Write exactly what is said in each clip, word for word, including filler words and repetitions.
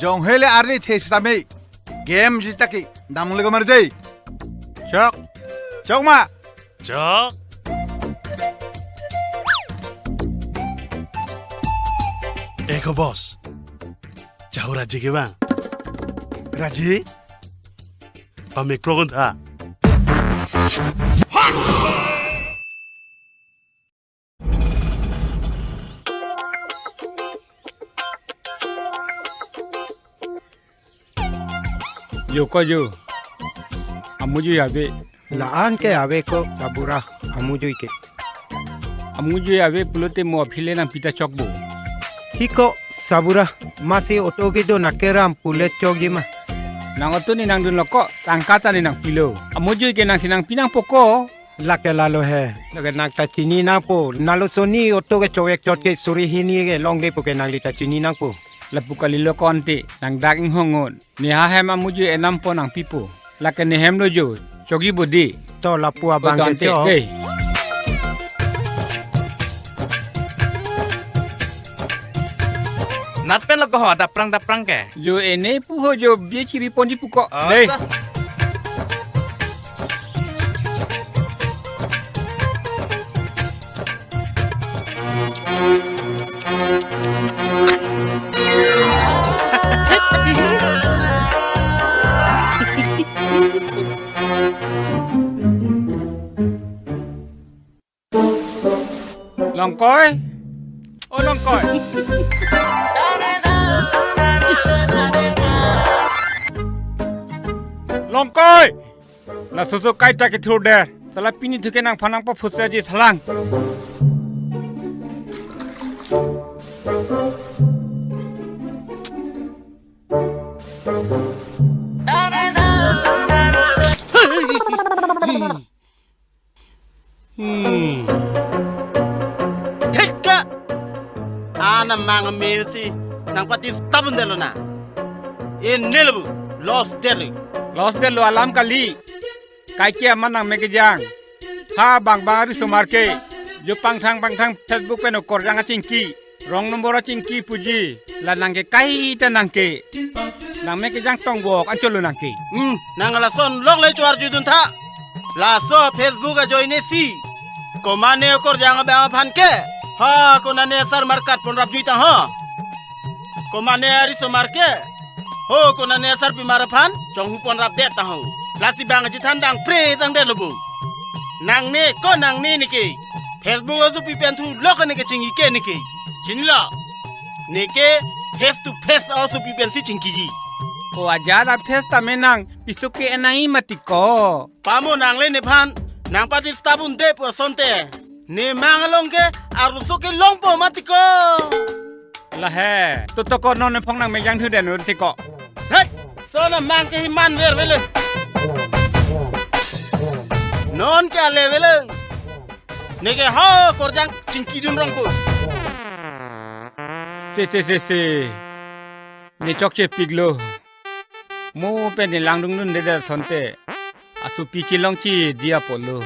Jong hele ardi the sitame. Game jita ke dam le kamar dei. Chok. Chok ma. Chok. Eko boss. Chau Raji ke bang. Raji? Pamek progon tha. Jo ko jo. Amujui ave. La-an ke ave ko Sabura amujui ke. Amujui ave pulote mo aphi le nangpi ta chokpo. Hi ko Sabura, masi auto kedo nangkeram pule chokji ma. Nang auto ne nangdunlo ko, tangka ta ne nangpilo. Amujui ke nangsi nangpi nangpo ko. Lake lalo he. Lake nang ta chini nangpo. Nalo soni auto ke chowek chot ke suri hini ke longle pu ke nangli ta chini nangpo. Lapu kalilo ko ante, nang dak inghongon. Ne ha hem amujui enam po nangpipo. Lake ne hem lo jo. Chogi bodi. To lapu abang ke cho. Dei. Nat pen lo ko ho, daprang daprang ke. Jo ene pu ho jo bie chiri ponji pu ko. Oh, dei. Sa. Longkoi. O Longkoi. Longkoi. Laso so kaita kethur der. Sala pini thu ke nangphan nangpaphutji thalang. Hmm. Theka! Ana mang mesi nangpati stop detlo na. Ene lo bu, loss detlo. Loss detlo alam kali. Kaike aman nangmek kejang. Ha bang bang ari sumar ke. Jo pangthang pangthang Facebook pen okorjang achingki. Wrong number achingki puji. La nang ke kaita nang ke. Nangmek kejang tongbok anchot lo nang ke. Hmm, nang lason lok le chuar judun tha. Laso Facebook ajoine si. Komane okorjang abang aphan ke. Ha konane asar markat ponrap jui ta ho. Komane ari sumar ke. Ho konane asarpimar aphan chonghu ponrap det ta ho. Lasi bang ajithan dang pre tang detlo bu. Nangne ko nangne neke. Facebook asopi pen thu lok neke chingki ke neke. Chinilo. Neke face to face asopi pensi chingkiji. O ajat a face tame nang piso ke enai mati ko. Pamo nangle nephan nangpati stop un-e pu asonte. Ne mang along ke arloso ke longpo mati ko. Lahe, to to ko non nephong nangmek jangthu den un ti ko. Hei, so na mang ke himan ver vele. Non ke ale vele. Neke ha korjang chingki dun rong ko. Se se se se. Ne chokche piklo. Mo pen ne langdung dun de de asonte. Asopi chelongchiji apotlo.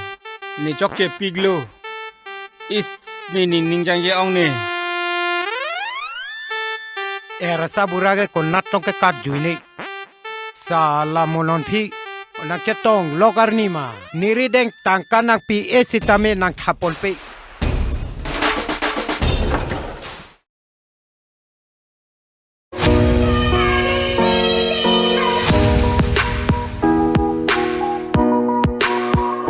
Ne chokche piklo. Is ne ning ning jangje ong ne. Era Sabura ke konat tong ke kat jui ne. Sala mo non phi. Nang chetong lok arni ma. Neri deng tangka nangpi-e sitame nang thap ponpe.